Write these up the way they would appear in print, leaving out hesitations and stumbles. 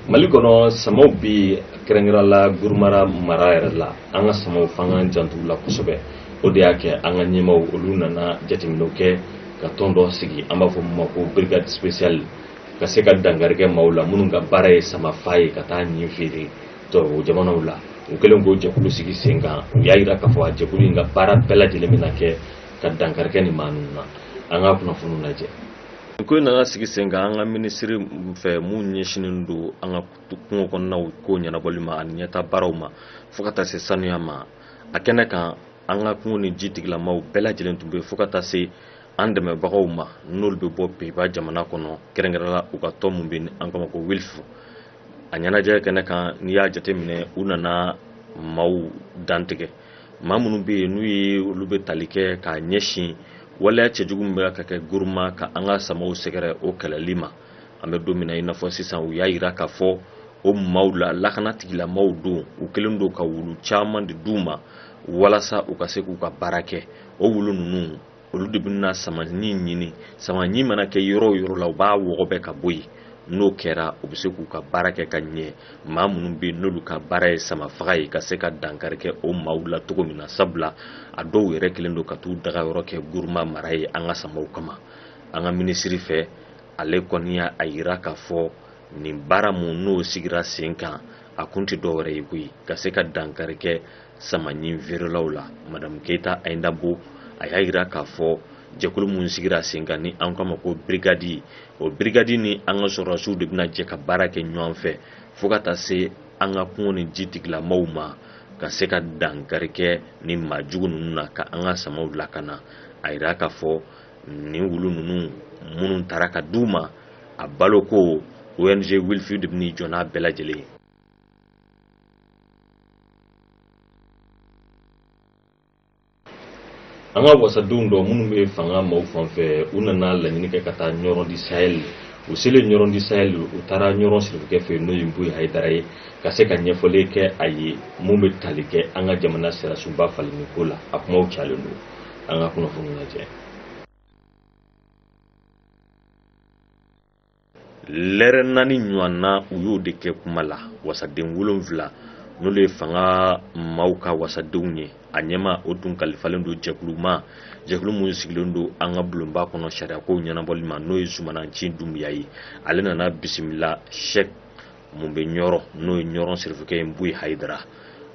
Mali kɔnɔ, samaw bi kɛrɛnkɛrɛn la Gurumara mara yɛrɛ la. An ka samaw f'an k'an janto u la kosɛbɛ. O de y'a kɛ an ka ɲɛmaaw, olu nana jateminɛw kɛ ka tɔn dɔ sigi, an b'a fɔ min ma ko brigade spéciale, ka se ka dankari kɛ maaw la minnu ka baara ye sama fa ye ka taa ɲin feere tubabu jamanaw la. U kɛlen k'o jɛkulu sigi sen kan, u y'a yira k'a fɔ a jɛkulu in ka baara bɛɛ lajɛlen bɛna kɛ ka dankari kɛ nin maa ninnu na. An ka kunnafoniw lajɛ. Nin ko in nana sigi sen kan an ka minisiri fɛ mun ɲɛsinnen don an ka kungo kɔnɔnaw ko ɲɛnabɔli ma ani ɲɛta baaraw ma, fo ka taa se sanuya ma. A kɛnɛ kan, an ka kungo ni ji tigilamaw bɛɛ lajɛlen tun bɛ, fo ka taa se an dɛmɛbagaw ma, n'olu bɛ bɔ Pays-Bas jamana kɔnɔ, kɛrɛnkɛrɛn la u ka tɔn mun bɛ an kama ko WILPF. A ɲɛnajɛ kɛnɛ kan, n'i y'a jateminɛ, u nana maaw dantigɛ, maa minnu bɛ yen n'u ye olu bɛ tali kɛ k'a ɲɛsin waleya cɛjugu min bɛ ka kɛ Guruma ka an ka samaw sɛgɛrɛ, o kɛlɛli ma. An bɛ don min na i n'a fɔ sisan, u y'a yira k'a fɔ o maaw la lakana tigilamaw don. U kɛlen don ka wulu caman de d'u ma walasa u ka se k'u ka baara kɛ. O wulu ninnu, olu de bɛna samaɲi ɲini. Samaɲi mana kɛ yɔrɔ o yɔrɔ la, u b'a wɔgɔbɛ ka bɔ yen. N'o kɛra, u bɛ se k'u ka baara kɛ ka ɲɛ. Maa minnu bɛ yen n'olu ka baara ye sama faga ye, ka se ka dankari kɛ o maaw la cogo min na, sabula a dɔw yɛrɛ kɛlen don ka t'u dagayɔrɔ kɛ Guruma mara ye an ka samaw kama. An ka minisiri fɛ, ale kɔni y'a yira k'a fɔ nin baara mun n'o sigira sen kan, a kun tɛ dɔwɛrɛ ye koyi, ka se ka dankari kɛ samaɲin feerelaw la. Madamu Keyita Ayidabo, a y'a yira k'a fɔ jɛkulu mun sigira sen kan ni an k'a ma ko brigade, o brigade ni an ka sɔrɔdasiw de bɛna jɛ ka baara kɛ ɲɔgɔn fɛ, fo ka taa se an ka kungo ni ji tigilamaw ma, ka se ka dankari kɛ ni maa jugu ninnu na, ka an ka samaw lakana. A yira k'a fɔ nin wulu ninnu minnu taara ka d'u ma, a baloko, ONG WILPF de bɛn'i jɔ n'a bɛɛ lajɛlen ye. An ka wasadenw dɔ minnu bɛ fanga maaw fan fɛ, u nana laɲini kɛ ka taa Ɲɔrɔn di Sahel. U selen Ɲɔrɔn di Sahel, u taara Ɲɔrɔn sirifukɛ fɛ yen, n'o ye Nbuyi Hayidara ye, ka se ka ɲɛfɔli kɛ a ye mun bɛ tali kɛ an ka jamana sariyasunba falenni ko la. A kumaw cayalen don. An ka kunnafoniw lajɛ. Lɛrɛ 4 ɲɔgɔn na, u y'o de kɛ kuma la. Wasaden 7, n'olu ye fanga maaw ka wasadenw ye, a ɲɛma o tun kalifalen don jɛkulu ma, jɛkulu mun sigilen don an ka bulonba kɔnɔ sariyakow ɲɛnabɔli ma, n'o ye Zumananci Dunbiya ye. Ale nana bisimila Sɛk mun bɛ Ɲɔrɔ, n'o ye Ɲɔrɔn sirifukɛ ye, Nbuyi Hayidara.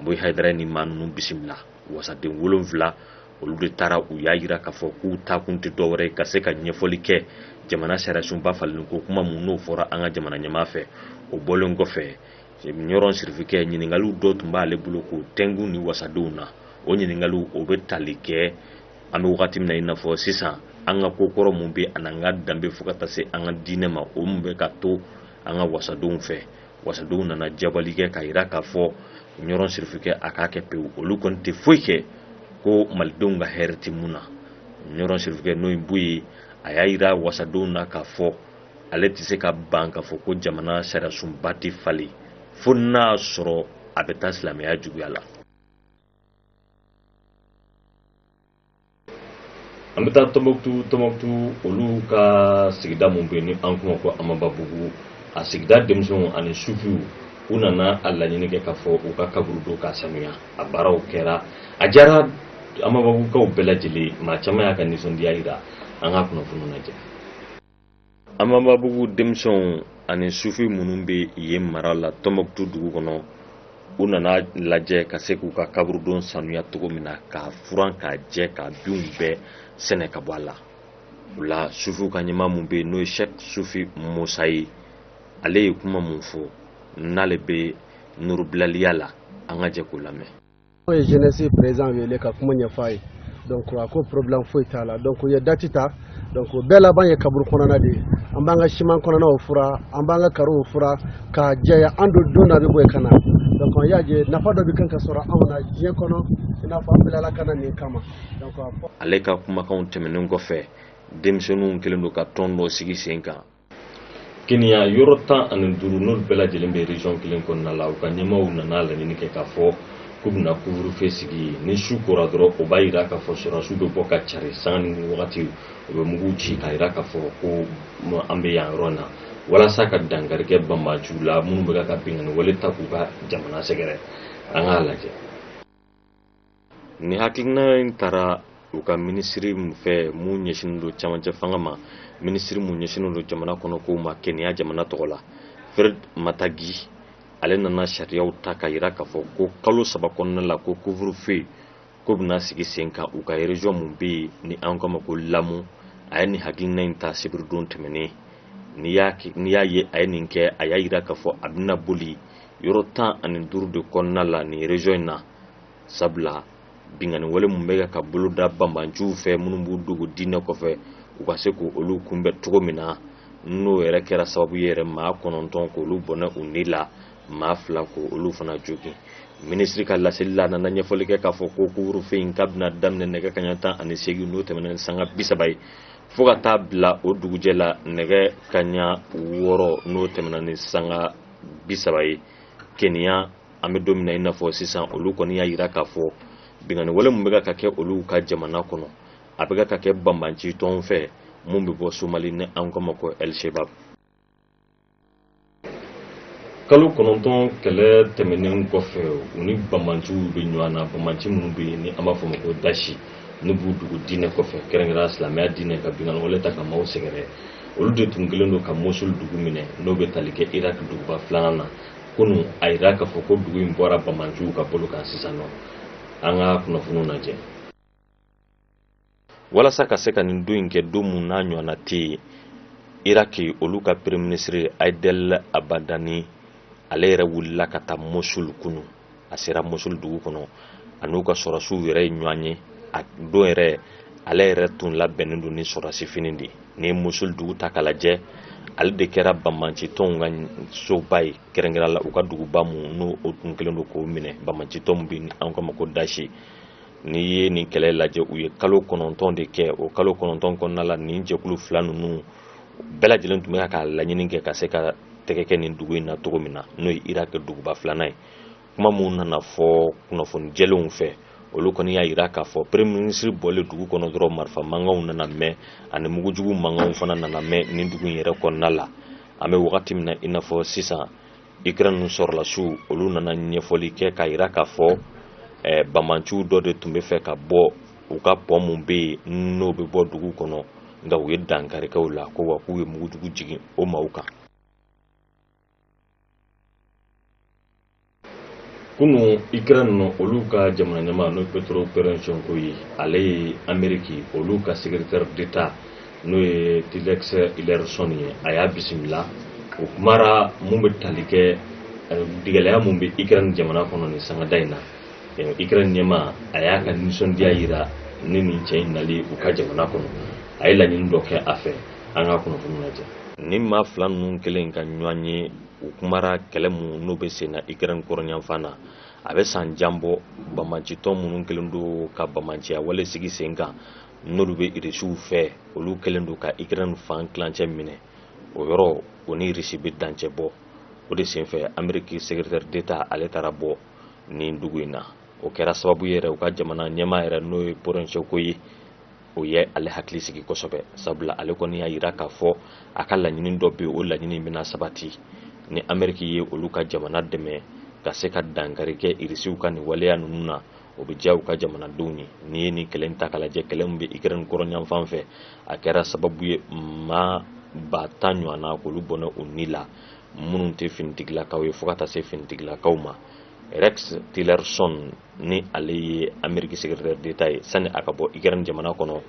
Nbuyi Hayidara ni maa ninnu bisimila. Wasaden 7, olu de taara. U y'a yira k'a fɔ k'u taakun tɛ dɔwɛrɛ ye ka se ka ɲɛfɔli kɛ jamana sariyasunba falenni ko kuma mun n'o fɔra an ka jamana ɲɛmaa fɛ. O bɔlen kɔfɛ, Ɲɔrɔn sirifukɛ, ɲininkaliw dɔ tun b'ale bolo k'o tɛnku ni wasadenw na. O ɲininkaliw, o bɛ tali kɛ an bɛ wagati min na i n'a fɔ sisan, an ka ko kɔrɔ mun bɛ ani an ka danbe, fo ka taa se an ka diinɛ ma, o mun bɛ ka to an ka wasadenw fɛ. Wasadenw nana jabali kɛ k'a yira k'a fɔ Ɲɔrɔn sirifukɛ a k'a kɛ pewu, olu kɔni tɛ foyi kɛ ko malidenw ka hɛrɛ tɛ mun na. Ɲɔrɔn sirifukɛ, n'o ye Buye, a y'a yira wasadenw na k'a fɔ ale tɛ se ka ban k'a fɔ ko jamana sariyasunba tɛ falen fo n'a sɔrɔ a bɛ taa silamɛya juguya la. An bɛ taa Tɔnbɔkutu. Tɔnbɔkutu, olu ka sigida mun bɛ yen ni an kuma ko Amababugu, a sigida denmisɛnw ani sufiw, u nana a laɲini kɛ k'a fɔ u ka kaburudo k'a sanuya. A baaraw kɛra, a diyara Amababugukaw bɛɛ lajɛlen. Maa caman y'a ka nisɔndiya yira. An ka kunnafoniw lajɛ. Amababugu denmisɛnw ani sufi minnu bɛ yen mara la Tɔnbɔkutu dugu kɔnɔ, u nana lajɛ ka se k'u ka kaburudon sanuya cogo min na, k'a furan, k'a jɛ, k'a binw bɛɛ sɛnɛ ka bɔ a la. O la, sufiw ka ɲɛmaa mun bɛ yen, n'o ye Sɛk Sufi Musa ye, ale ye kuma mun fɔ n'ale bɛ nurubilaliya la, an ka jɛ k'o lamɛn. Anw ye jeunesse président wele ka kuma ɲɛfɔ a ye. Donc a ko problème foyi t'a la. Donc u ye date ta. Donc o bɛɛ laban ye kaburu kɔnɔna de ye. An b'an ka siman kɔnɔnaw fura, an b'an ka karow fura k'a jɛya. An don don na bɛ bɔ yen ka na. Donc an y'a ye nafa dɔ bɛ kan ka sɔrɔ anw na diɲɛ kɔnɔ, i n'a fɔ an bilala ka na nin kama. Donc a fɔ Ale ka kumakanw tɛmɛnen kɔfɛ, denmisɛnninw kɛlen don ka tɔn dɔ sigi sen kan Keniya yɔrɔ 15, n'olu bɛɛ lajɛlen bɛ région kelen kɔnɔna la. U ka ɲɛmaaw nana laɲini kɛ k'a fɔ k'u bɛna couvre-feu sigi. Ni su kora dɔrɔn, o b'a yira k'a fɔ sɔrɔdasiw bɛ bɔ ka cari sanga ni wagati, u bɛ mugu ci k'a yira k'a fɔ ko an bɛ yan yɔrɔ in na. Walasa ka dankari kɛ banbaanciw la minnu bɛ ka binkanni wale ta k'u ka jamana sɛgɛrɛ. An k'a lajɛ. Nin hakilina in taara u ka minisiri min fɛ mun ɲɛsinnen don camancɛ fanga ma, minisiri mun ɲɛsinnen don jamana kɔnɔ kow ma Kenya jamana tɔgɔ la, Fred Matiang'i, ale nana sariyaw ta ka yira k'a fɔ ko kalo 3 kɔnɔna la ko couvre-feu ko bɛna sigi sen kan u ka région mun bɛ yen ni an k'a ma ko Lamu. A ye nin hakilina in ta sibiridon tɛmɛnen. N'i y'a ye a ye nin kɛ, a y'a yira k'a fɔ a bɛna boli yɔrɔ 15 de kɔnɔna la nin région in na, sabula binkanni wale mun bɛ ka bolo da banbaanciw fɛ minnu b'u dogo diinɛ kɔfɛ, u ka se k'olu kunbɛn cogo min na, n'o yɛrɛ kɛra sababu ye yɛrɛ maa 9 k'olu bɔnɛ u ni la, maa 2 k'olu fana jogin. Minisiri ka laseli la, a nana ɲɛfɔli kɛ k'a fɔ ko couvre-feu in k'a bɛna daminɛ nɛgɛ kanɲɛ 18 n'o tɛmɛna ni sanga 30 ye, fo ka taa bila o dugujɛ la nɛgɛ kanɲɛ 6 n'o tɛmɛna ni sanga 30 ye. Kenya, an bɛ don min na i n'a fɔ sisan, olu kɔni y'a yira k'a fɔ binkanni wale mun bɛ ka kɛ olu ka jamana kɔnɔ, a bɛ ka kɛ banbanci tɔn fɛ mun bɛ bɔ Somali ni an k'a ma ko El Shabab. Kalo 9 kɛlɛ tɛmɛnen kɔfɛ, u ni banbanciw bɛ ɲɔgɔn na, banbanci minnu bɛ yen ni an b'a fɔ o ma ko Daesh, n'u b'u dogo diinɛ kɔfɛ, kɛrɛnkɛrɛnnenya silamɛya diinɛ, ka binkanni wale ta ka maaw sɛgɛrɛ. Olu de tun kɛlen don ka Mosul dugu minɛ, n'o bɛ tali kɛ Irak duguba filanan na. Kunun a yira k'a fɔ ko dugu in bɔra banbanciw ka bolo kan sisan nɔ. An ka kunnafoniw lajɛ. Walasa ka se ka nin don in kɛ don mun n'a ɲɔgɔnna tɛ yen, Irak olu ka premier ministre Aidel Abadani, ale yɛrɛ wulila ka taa Mosul kunun. A sera Mosul dugu kɔnɔ, a n'u ka sɔrɔdasiw yɛrɛ ye ɲɔgɔn ye. A don yɛrɛ, ale yɛrɛ tun labɛnnen don ni sɔrɔdasi fini de ye. N'i ye Mosul dugu ta k'a lajɛ, ale de kɛra banbanci tɔnw ka soba ye, kɛrɛnkɛrɛnnenya la u ka duguba mun n'o o tun kɛlen don k'o minɛ, banbanci tɔn min bɛ yen ni an k'a ma ko Daesh. N'i ye nin kɛlɛ lajɛ, u ye kalo 9 de kɛ. O kalo 9 kɔnɔna la, nin jɛkulu fila ninnu bɛɛ lajɛlen tun bɛ ka laɲini kɛ ka se ka tɛgɛ kɛ nin dugu in na cogo min na, n'o ye Irak duguba filanan ye. Kuma mun nana fɔ kunnafoni jɛlenw fɛ, olu kɔni y'a yira k'a fɔ premier ministre bɔlen dugu kɔnɔ dɔrɔn, marifa mankanw nana mɛn, ani mugujugu mankanw fana nana mɛn nin dugu in yɛrɛ kɔnɔna la. An bɛ wagati min na i n'a fɔ sisan, Ukraine sɔrɔlasiw olu nana ɲɛfɔli kɛ k'a yira k'a fɔ banbanciw dɔ de tun bɛ fɛ ka bɔ u ka pɔn mun bɛ yen n'o bɛ bɔ dugu kɔnɔ, nka u ye dankari kɛ u la, ko wa k'u ye mugujugu jigin o maaw kan. Kunun Ukraine olu ka jamana ɲɛmaa n'o ye Petro Poroshenko ye, ale ye Amérique olu ka secrétaire d'État n'o ye Rex Tillerson ye, a y'a bisimila. O kumara mun bɛ tali kɛ gɛlɛya mun bɛ Ukraine jamana kɔnɔ nin sangada in na. Ukraine ɲɛmaa a y'a ka nisɔndiya yira ni nin cɛ in nali u ka jamana kɔnɔ. A ye laɲini dɔ kɛ a fɛ, an ka kunnafoni lajɛ. Nin maa fila ninnu kɛlen ka ɲɔgɔn ye, u kumara kɛlɛ mun n'o bɛ sen na Ukraine kɔrɔnyanfan na. A bɛ san jan bɔ, banbancitɔn minnu kɛlen don ka banbanciya wale sigi sen kan, n'olu bɛ Irisiw fɛ, olu kɛlen don ka Ukraine fan tilancɛ minɛ. O yɔrɔ o ni Irisi bɛ dancɛ bɔ. O de senfɛ Amérique secrétaire d'État ale taara bɔ nin dugu in na. O kɛra sababu ye yɛrɛ u ka jamana ɲɛmaa yɛrɛ n'o ye Poroshenko ye, o ye ale hakili sigi kosɛbɛ, sabula ale kɔni y'a yira k'a fɔ a ka laɲini dɔ bɛ yen, o laɲini bɛna sabati ni Amérique ye olu ka jamana dɛmɛ ka se ka dankari kɛ Irisiw ka nin waleya ninnu na, o bɛ diya u ka jamanadenw ye. N'i ye nin kɛlɛ in ta k'a lajɛ, kɛlɛ min bɛ Ukraine kɔrɔnyanfan fɛ, a kɛra sababu ye maa 10,000 ɲɔgɔnna k'olu bɔnɛ u ni la, minnu tɛ finitigilakaw ye fo ka taa se finitigilakaw ma. Rex Tillerson ni ale ye Amérique secrétaire d'État ye, sani a ka bɔ Ukraine jamana kɔnɔ,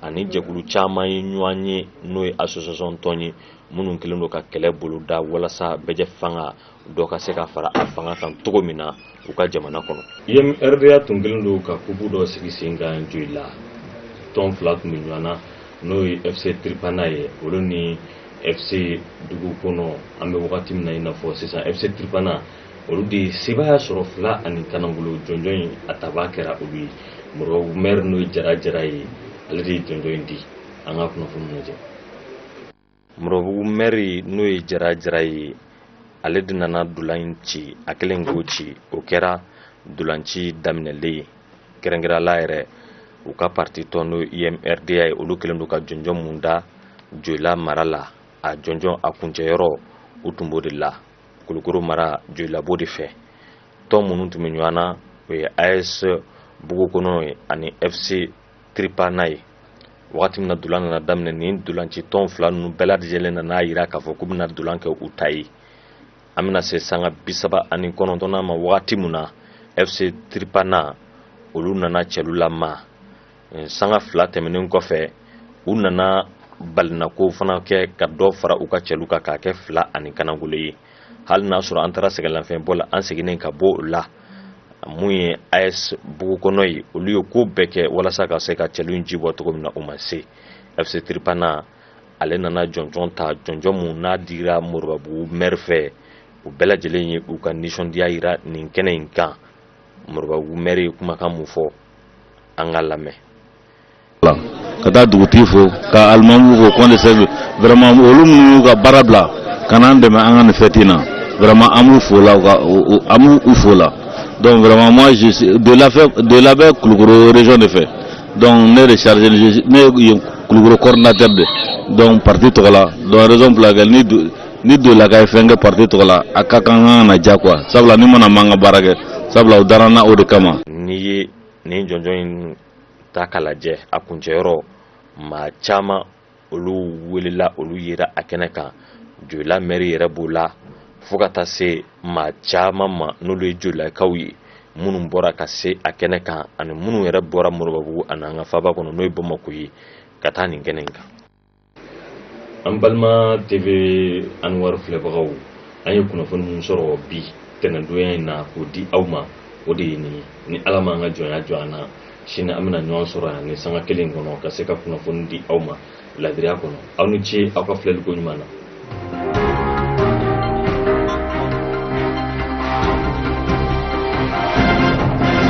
ani jɛkulu caman ye ɲɔgɔn ye n'o ye association tɔn ye minnu kɛlen don ka kɛlɛ boloda walasa bɛjɛ fanga dɔ ka se ka fara a fanga kan cogo min na u ka jamana kɔnɔ. IMRDA tun kɛlen don ka kupu dɔ sigi sen kan Joyila. Tɔn fila tun bɛ ɲɔgɔn na, n'o ye FC Tripana ye, olu ni FC dugu kɔnɔ. An bɛ wagati min na i n'a fɔ sisan, FC Tripana olu de ye sebaaya sɔrɔ 2 ni kanangolo. Jɔnjɔn in a taba kɛra olu ye. Mɔrɔ maire n'o ye Jara Jara ye, ale de ye jɔnjɔn in di. An ka kunnafoni lajɛ. Mɔrɔbugu maire n'o ye Jara Jara ye, ale de nana ntolan in ci. A kɛlen k'o ci, o kɛra ntolanci daminɛlen ye. Kɛrɛnkɛrɛnnenya yɛrɛ, u ka parti tɔn n'o ye IMRDA ye, olu kɛlen don ka jɔnjɔn mun da Joyila mara la. A jɔnjɔn a kuncɛyɔrɔ, u tun b'o de la Kulukoro mara Joyilabo de fɛ. Tɔn minnu tun bɛ ɲɔgɔn na, o ye AS Bugukɔnɔ ye ani FC Tripana ye. Wagati min na dolan nana daminɛ, nin dolanci tɔn fila ninnu bɛɛ lajɛlen nana yira k'a fɔ k'u bɛna dolan kɛ u ta ye. An bɛna se sanga 39nan ma wagati min na, FC Tripana olu nana cɛlu lama. Sanga 2 tɛmɛnen kɔfɛ, u nana balinako fana kɛ ka dɔ fara u ka cɛlu kan k'a kɛ 2 ani kanagolo ye. Hali n'a sɔrɔ an taara sɛgɛnlafɛnbɔ la, an seginnen ka bɔ o la, mun ye AS Bugukɔnɔ ye, olu ye ko bɛɛ kɛ walasa ka se ka cɛlu in ji bɔ cogo min na, u ma se. FC Tripana ale nana jɔnjɔn ta, jɔnjɔn mun n'a dira Moribabugu maire fɛ. U bɛɛ lajɛlen ye u ka nisɔndiya yira nin kɛnɛ in kan. Moribabugu maire ye kumakan mun fɔ, an ka lamɛn. Ka taa dugutigi fo, ka alimamu fo, kɔnde sɛbi, vraiment olu minnu y'u ka baara bila ka n'an dɛmɛ an ka nin fête in na, vraiment an b'u fo la, an b'u fo la. Donc vraiment, moi, je suis de la fɛ de la bɛ Kulukoro région de fɛ. Donc ne de chargé, ne ye Kulukoro coordinateur de, donc parti tɔgɔ la. Donc raison pour laquelle ni Doyilaka ye fɛn kɛ parti tɔgɔ la, a ka kan ka na diya quoi, sabula ni mana man ka baara kɛ, sabula u dara n na o de kama. N'i ye nin jɔnjɔn in ta k'a lajɛ, a kuncɛyɔrɔ, maa caman olu welela, olu yera a kɛnɛ kan. Joyila maire yɛrɛ b'o la, fo ka taa se maa caman ma n'olu ye Joyilakaw ye, minnu bɔra ka se a kɛnɛ kan ani minnu yɛrɛ bɔra Moribabugu ani an ka faaba kɔnɔ, n'o ye Bamakɔ ye, ka taa nin kɛnɛ in kan. An balima TV Anwar filɛbagaw, an ye kunnafoni mun sɔrɔ bi tɛnɛndonya in na k'o di aw ma, o de ye nin ye. Ni Ala m'an ka jɔnya jɔ an na, sini an bɛna ɲɔgɔn sɔrɔ yan ni sanga kelen kɔnɔ ka se ka kunnafoni di aw ma ladiriya kɔnɔ. Aw ni ce aw ka filɛliko ɲuman na.